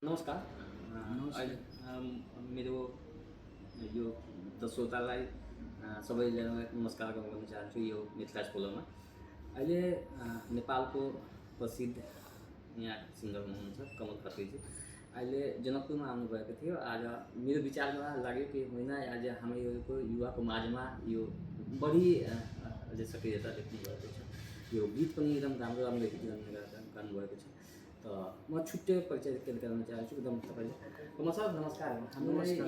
नमस्कार। अहिले मेरो यो श्रोतालाई सबैजनालाई नमस्कार गर्न चाहन्छु यो मिथलास पोलोमा। अहिले नेपालको प्रसिद्ध यहाँ सिङ्गर हुनुहुन्छ कमल खत्रीजी अहिले जनकपुरमा आउनुभएको थियो। आज मेरो विचारमा लाग्यो कि होइन, आज हामीहरूको युवाको माझमा यो बढी अझै सक्रियता देख्नुभएको छ। यो गीत पनि एकदम राम्रो राम्रो गीत गाउनुभएको छ। त म छुट्टै परिचय गर्न चाहन्छु एकदम तपाईँले। कमल सर नमस्कार। हामीलाई यो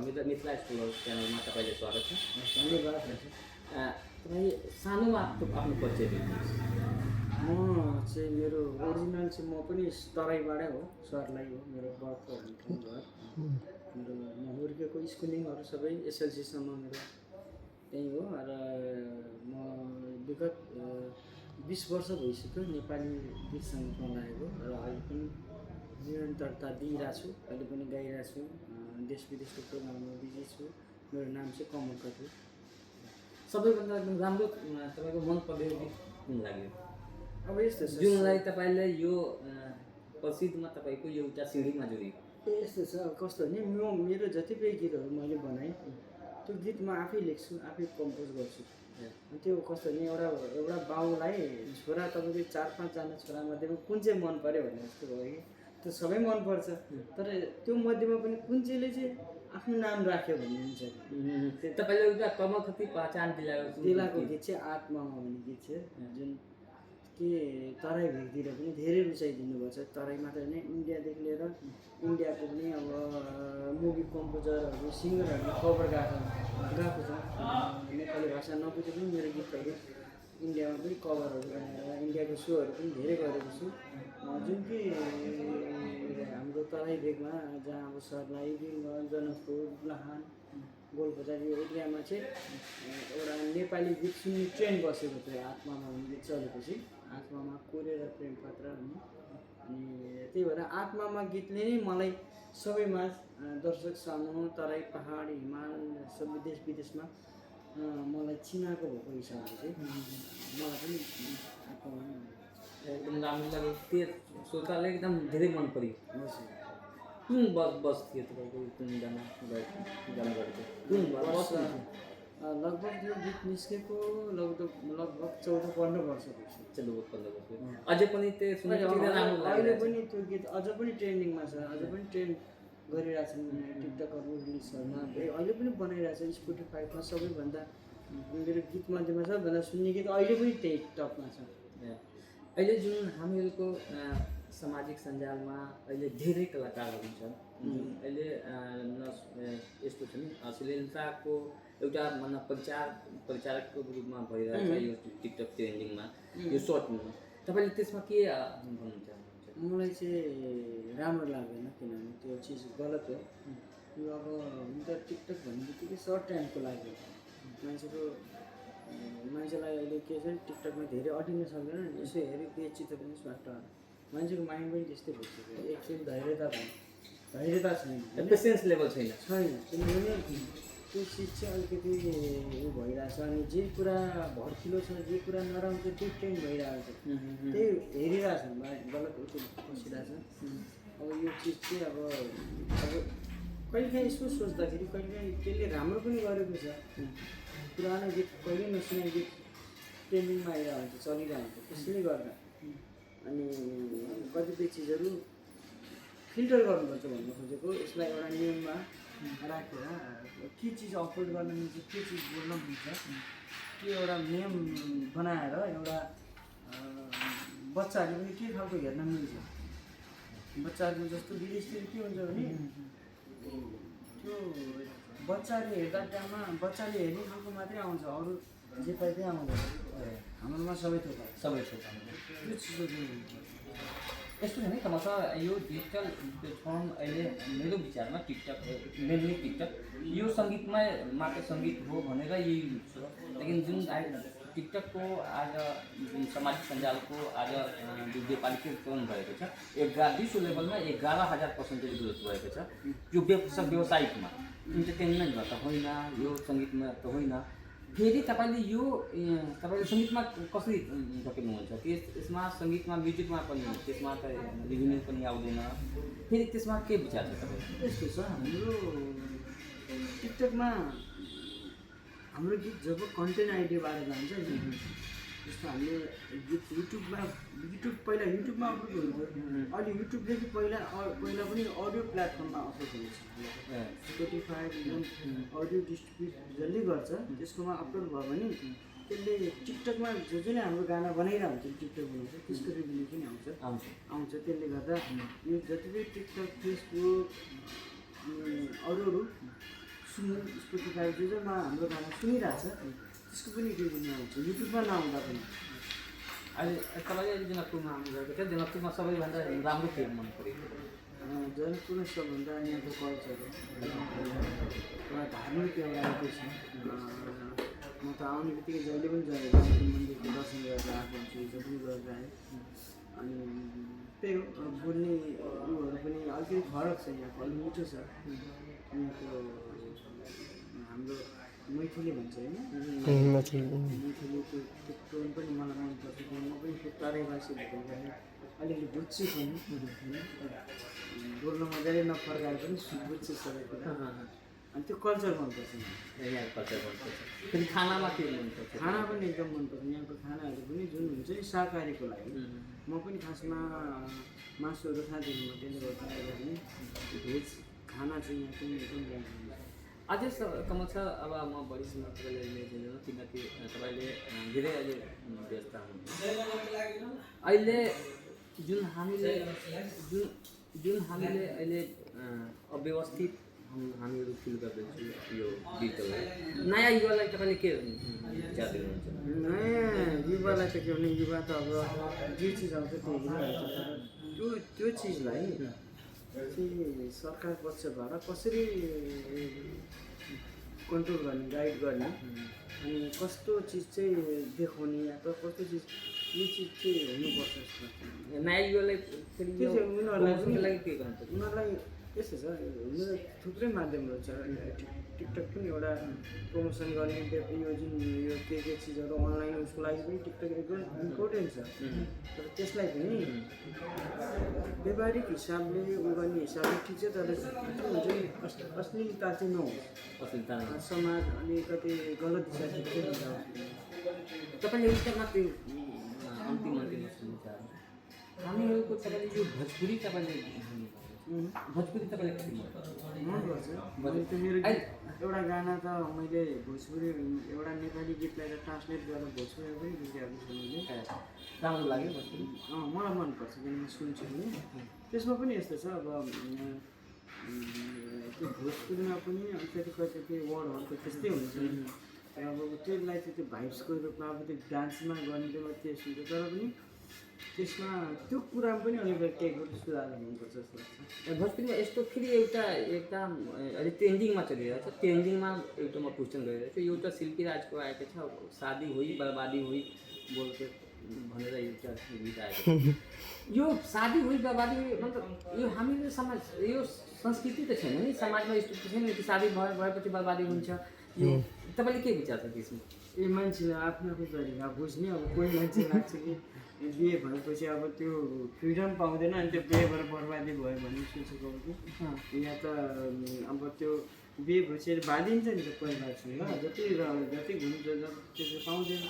मेरो मिथलास पोलो च्यानलमा तपाईँले स्वागत छ। धन्यवाद। तपाईँ सानोमा आफ्नो परिचय दिनुहोस्। म चाहिँ मेरो ओरिजिनल चाहिँ म पनि तराईबाटै हो, सर्लाइ हो मेरो बर्थ ठाउँ घर। मेरो म हुर्केको स्कुलिङहरू सबै एसएलसीसम्म मेरो त्यहीँ हो। र म विगत 20 वर्ष भइसक्यो नेपाली गीत सङ्गीतमा लागेको र अहिले पनि निरन्तरता दिइरहेको छु। अहिले पनि गाइरहेको छु, देश विदेशको प्रोग्राममा बिजी छु। मेरो नाम चाहिँ कमल खत्री। सबैभन्दा एकदम राम्रो तपाईँको मन पर्ने गीत कुन लाग्यो? अब यस्तो छ जुनलाई तपाईँले यो प्रसिद्धमा तपाईँको एउटा सिँढीमा जोडियो? यस्तो छ, अब कस्तो भने मेरो जति पनि गीतहरू मैले बनाएँ त्यो गीत म आफै लेख्छु, आफै कम्पोज गर्छु। अनि त्यो कस्तो भने एउटा बाउलाई छोरा तपाईँको 4-5 जना छोरामध्येमा कुन चाहिँ मन पऱ्यो भन्ने जस्तो भयो कि त्यो सबै मनपर्छ। तर त्यो मध्येमा पनि कुन चाहिँले चाहिँ आफ्नो नाम राख्यो भन्ने हुन्छ। तपाईँले एउटा कमल खत्री पहिचान दिलाको गीत चाहिँ आत्मामा भन्ने गीत छ, जुन कि तराई भेगतिर पनि धेरै रुचाइदिनु भएको छ। तराई मात्र होइन, इन्डियादेखि लिएर इन्डियाको पनि अब मुभी कम्पोजरहरू सिङ्गरहरूले कभर गएको छ। नेपाली भाषा नबुझे पनि मेरो गीतहरू इन्डियामा पनि कभरहरू गरेर इन्डियाको सोहरू पनि धेरै गरेको छु। जुन कि हाम्रो तराई भेगमा जहाँ अब सर्लाही, बिरगञ्ज, जनकपुर, लाहान, गोलबजार यो एरियामा चाहिँ एउटा नेपाली गीत सुन्ने ट्रेन्ड बसेको थियो। आत्मामा भन्ने गीत चलेपछि आत्मामा कोरेर प्रेम पत्र भन्ने। अनि त्यही भएर आत्मामा गीतले नै मलाई सबैमा दर्शक सामु तराई, पहाड, हिमाल सबै देश विदेशमा मलाई चिनाएको भएको हिसाबले चाहिँ मलाई पनि आत्मामा एकदम राम्रो लाग्यो। त्यो श्रोताले एकदम धेरै मन पर्यो। हजुर। कुन बस थियो तपाईँको? कुन गाना गरेको कुन बस? लगभग यो गीत निस्केको लगभग 14-15 वर्ष भइसक्यो। 14-15 वर्ष। अझै पनि त्यो सुन्दा राम्रो लाग्यो। अहिले पनि त्यो गीत अझ पनि ट्रेन्डिङमा छ, अझ पनि ट्रेन्ड गरिरहेछन् टिकटकहरू रिलिजहरूमा। अहिले पनि बनाइरहेछ स्पोटिफाईमा। सबैभन्दा मेरो गीत मध्येमा सबभन्दा सुन्ने गीत अहिले पनि त्यही टपमा छ। अहिले जुन हामीहरूको सामाजिक सञ्जालमा अहिले धेरै कलाकारहरू छन्। अहिले यस्तो छ नि, अश्लीलताको एउटा परिचारकको रूपमा भइरहेको छ यो टिकटक ट्रेन्डिङमा, यो सर्टमा। तपाईँले त्यसमा के भन्नु चाहनुहुन्छ? मलाई चाहिँ राम्रो लाग्दैन, किनभने त्यो चिज गलत हो। यो अब हुन त टिकटक भन्ने बित्तिकै सर्ट टाइमको लागि मान्छेलाई अहिले के छ, टिकटकमा धेरै अडिन सक्दैन। यसो हेऱ्यो के चित्त पनि स्वाट मान्छेको माइन्ड पनि त्यस्तै भइसक्यो। एकछिन धैर्यता छैन, पेसेन्स लेभल छैन। किनभने त्यो चिज चाहिँ अलिकति उयो भइरहेछ। अनि जे कुरा भड्किलो छ, जे कुरा नराम्रो छ त्यो ट्रेन्ड भइरहेको छ। त्यही हेरिरहेछ, गलत बसिरहेछ। अब यो चिज चाहिँ अब कहिलेकाहीँ यसो सोच्दाखेरि कहिलेकाहीँ त्यसले राम्रो पनि गरेको छ। पुरानो गीत कहिले नसुनेको गीत ट्रेन्डिङमा आइरहेको हुन्छ, चलिरहेको हुन्छ। त्यसैले गर्दा अनि कतिपय चिजहरू फिल्टर गर्नुपर्छ भन्नु खोजेको। यसलाई एउटा नियममा राखेर के चिज अपलोड गर्न मिल्छ, के चिज बोल्न मिल्छ, त्यो एउटा नियम बनाएर एउटा बच्चाहरूले पनि के खालको हेर्न मिल्छ। बच्चाहरू जस्तो विदेशतिर के हुन्छ भने त्यो बच्चाले हेर्दा टाइममा बच्चाले हेर्ने खालको मात्रै आउँछ, अरू जे पाइ त्यही आउँदैन। हाम्रोमा सबै थोक त्यो चिजहरू यस्तो छ नि कमल सर, यो डिजिटल प्लेटफर्म अहिले मेरो विचारमा टिकटक मेनली टिकटक यो सङ्गीतमै मात्र सङ्गीत हो भनेर यही छ। लेकिन जुन टिकटकको आज जुन सामाजिक सञ्जालको आज जो व्यापारीकरण भएको छ, विश्व लेभलमा 11,000% ग्रोथ भएको छ। यो व्यावसायिकमा इन्टरटेनमेन्टमा त होइन, यो सङ्गीतमा त होइन। फेरि तपाईँले यो तपाईँले सङ्गीतमा कसरी पक्रिनुहुन्छ त्यसमा सङ्गीतमा म्युजिकमा पनि त्यसमा त रिभेन्यू पनि आउँदैन फेरि त्यसमा के विचार छ तपाईँको यस्तो छ हाम्रो टिकटकमा हाम्रो गीत जब कन्टेन्ट आइडियाबाट जान्छ नि जस्तो हामीले गीत युट्युब पहिला युट्युबमा अपलोड हुन्थ्यो अहिले युट्युबदेखि पहिला पनि अडियो प्लेटफर्ममा अपलोड हुन्छ स्पोटिफाई अडियो डिस्ट्रिब्युट जसले गर्छ त्यसकोमा अपलोड भयो भने त्यसले टिकटकमा जसले हाम्रो गाना बनाइरहेको हुन्छ टिकटक बनाउँछ त्यसको रिभ्यू पनि आउँछ त्यसले गर्दा यो जति पनि टिकटक फेसबुक अरू स्पोटिफाई जसमा हाम्रो गाना सुनिरहेछ त्यसको पनि रिभ्यू आउँछ युट्युबमा नआउँदा पनि अहिले तपाईँले अहिले जनकपुरमा आउनु गएको थियो जनकपुरमा सबैभन्दा राम्रो के मन पऱ्यो जनकपुरमा सबभन्दा यहाँको कल्चर एउटा धार्मिक एउटा उयो छ म त आउने बित्तिकै जहिले पनि जनकपुर मन्दिरको दर्शन गरेर आएको हुन्छु हिजो पनि गरेर आएँ अनि त्यही हो बोल्ने उयोहरू पनि अलिकति फरक छ यहाँको अलिक मिठो छ यहाँको हाम्रो मैथिली भन्छ होइन मैथिली त्यो टोन पनि मलाई मनपर्छ म पनि त्यो तराईवासी भएकोले अलिअलि बुझ्छु पनि होइन बोल्न मजाले नफर्काएर पनि बुझ्छु सबै कुरा अनि त्यो कल्चर मनपर्छ यहाँको कल्चर मनपर्छ फेरि खानामा के मनपर्छ खाना पनि एकदम मनपर्छ यहाँको खानाहरू पनि जुन हुन्छ नि शाकाहारीको लागि म पनि खासमा मासुहरू खाँदैन म त्यसले गर्दा पनि भेज खाना चाहिँ यहाँ पनि एकदम राम्रो अझै कमल छ अब म बढीसँग तपाईँले लिँदैन किनकि तपाईँले धेरै अहिले व्यस्त हुनुहुन्छ अहिले जुन हामीले अहिले अव्यवस्थित हामीहरू फिल गर्दैछु यो डिजिटललाई नयाँ युवालाई तपाईँले के विचार दिनुहुन्छ नयाँ युवालाई त के भने युवा त अब जे चिज आउँछ त्यही पनि हुन्छ त्यो चिजलाई चाहिँ सरकार पक्षबाट कसरी कन्ट्रोल गर्ने गाइड गर्ने अनि कस्तो चिज चाहिँ देखाउने अथवा कस्तो चिज यो चिज चाहिँ हुनुपर्छ जस्तो लाग्छ नयाँ युवालाई फेरि उनीहरूलाई के गर्नुपर्छ उनीहरूलाई यस्तो छ हुनु थुप्रै माध्यमहरू छ टिकटक पनि एउटा प्रमोसन गर्ने यो जुन यो के चिजहरू अनलाइन उसको लागि पनि टिकटक एकदम इम्पोर्टेन्ट छ तर त्यसलाई पनि व्यावहारिक हिसाबले उ गर्ने हिसाबले ठिक छ तर हुन्छ नि अश्लीलता चाहिँ नहोस् समाज अलिकति गलत दिशातिर चाहिँ नजाओस् तपाईँले एउटा मात्रै अन्तिम सुन्नु चाहन्छु हामीहरूको तपाईँले यो भोजपुरी तपाईँले भोजपुरी तपाईँले कति मनपर्छ मैले त मेरो एउटा गाना त मैले भोजपुरी एउटा नेपाली गीतलाई त ट्रान्सलेट गरेर भोजपुरी पनि गीतहरू सुनेँ राम्रो लाग्यो भोजपुरी मलाई मनपर्छ किन म सुन्छु नि त्यसमा पनि यस्तो छ अब त्यो भोजपुरीमा पनि अलिकति कति वर्डहरूको त्यस्तै हुन्छ अब त्यसलाई चाहिँ त्यो भाइब्सको रूपमा अब त्यो डान्समा गर्ने बेला त्यस हुन्छ तर पनि त्यसमा त्यो कुरा पनि अलिकति केही सुधार हुनुपर्छ जस्तो लाग्छ भोजपुरीमा यस्तो फेरि एउटा अहिले ट्रेन्डिङमा चलिरहेको छ ट्रेन्डिङमा एउटा म क्वेसन गरिरहेको छु एउटा शिल्पीराजको आएको छ शादी हुई बर्बादी हुई बोलको भनेर एउटा गीत आएको यो शादी हुई बर्बादी हुई मतलब यो हामीले समाज यो संस्कृति त छैन नि समाजमा यस्तो छैन कि शादी भएपछि बर्बादी हुन्छ यो तपाईँले के विचार छ त्यसमा ए मान्छेले आफ्नो आफ्नो तरिका बुझ्ने अब कोही मान्छे लाग्छ कि बिहे भएपछि अब त्यो फ्रिडम पाउँदैन अनि त्यो बिहे भएर बर्बादी भयो भन्ने सोचेको कि यहाँ त अब त्यो बिहे भएपछि बाँधिन्छ नि त परिवारसँग जति घुम्छ त्यो पाउँदैन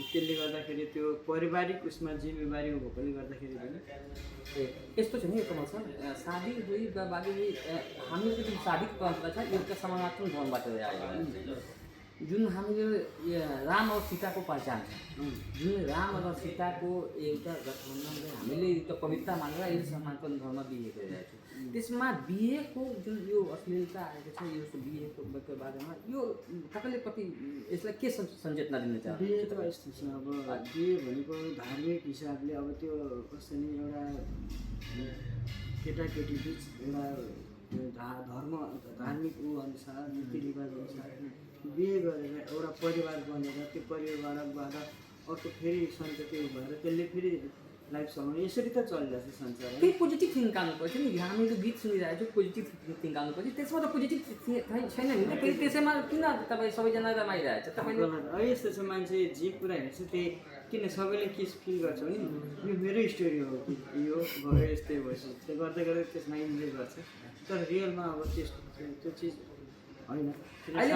त्यसले गर्दाखेरि त्यो पारिवारिक उसमा जिम्मेवारी भएकोले गर्दाखेरि पनि यस्तो छ नि यो कमल छ शादी हुई बर्बादी हुई हामीले जुन शादीको परम्परा छ एउटा समानात्मक धर्मबाट आएको जुन हामीले राम और सीताको पहिचान छ जुन राम र सीताको एउटा गठबन्धनले हामीले एउटा पवित्रता मानेर यो सनातन धर्म बिहे गरिरहेको छौँ त्यसमा बिहेको जुन यो अश्लीलता आएको छ यो बिहेको बारेमा यो तपाईँले कति यसलाई के सचेतना दिन चाहन्छ बिहे त यस्तो छ अब बिहे भनेको धार्मिक हिसाबले अब त्यो कस्तो नि एउटा केटाकेटी बिच एउटा धार्मिक ऊ अनुसार रीतिरिवाज अनुसार बिहे गरेर एउटा परिवार बनेर त्यो परिवारबाट अर्को फेरि सन्तति भएर त्यसले फेरि लाइफ सङ्ग यसरी त चलिरहेको छ संसार है। केही पोजिटिभ थिङ्क निकाल्नुपर्छ नि। हामी जो गीत सुनिरहेको छु पोजिटिभ थिङ्क निकाल्नुपर्छ, त्यसमा त पोजिटिभ छैन नि त, फेरि त्यसैमा किन तपाईँ सबैजना रमाइरहेको छ तपाईँले? यस्तो छ मान्छे जे कुरा हेर्छ त्यही, किन सबैले के फिल गर्छ भने यो मेरो स्टोरी हो कि यो भयो यस्तै भएछ त्यो गर्दै गर्दै त्यसमा इन्जोय गर्छ, तर रियलमा अब त्यो चिज होइन। अहिले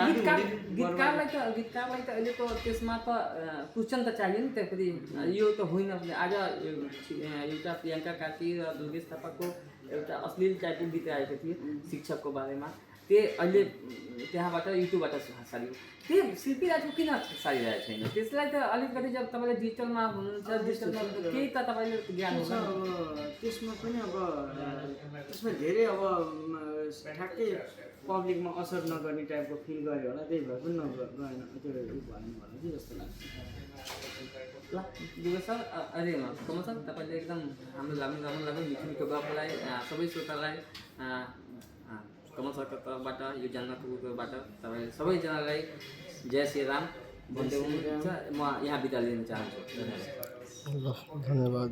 गीतकारलाई त अहिले त त्यसमा त क्वेसन त चाहियो नि त, फेरि यो त होइन। आज एउटा प्रियङ्का कार्की र दुर्गेश थापाको एउटा अश्लील टाइपको गीत आएको थियो शिक्षकको बारेमा, त्यो अहिले त्यहाँबाट युट्युबबाट सारियो। त्यो शिल्पी राजको किन सारिरहेको छैन? त्यसलाई त अलिकति जब तपाईँले डिजिटलमा हुनुहुन्छ, डिजिटलमा केही त तपाईँले ज्ञान हुन्छ। अब त्यसमा पनि अब त्यसमा धेरै अब ठ्याक्कै पब्लिकमा असर नगर्ने टाइपको फिल गऱ्यो होला, त्यही भएर पनि गएन, त्यो भएन होला कि जस्तो लाग्छ। ल दुर्गा सर, अरे कमल सर, तपाईँले एकदम हाम्रो राम्रो मिठो मिठो गफलाई सबै श्रोतालाई कमल सरको तर्फबाट यो जान्नतबाट तपाईँ सबैजनालाई जय श्री राम भन्दै हुनुहुन्छ। म यहाँ बिदा लिन चाहन्छु। ल धन्यवाद।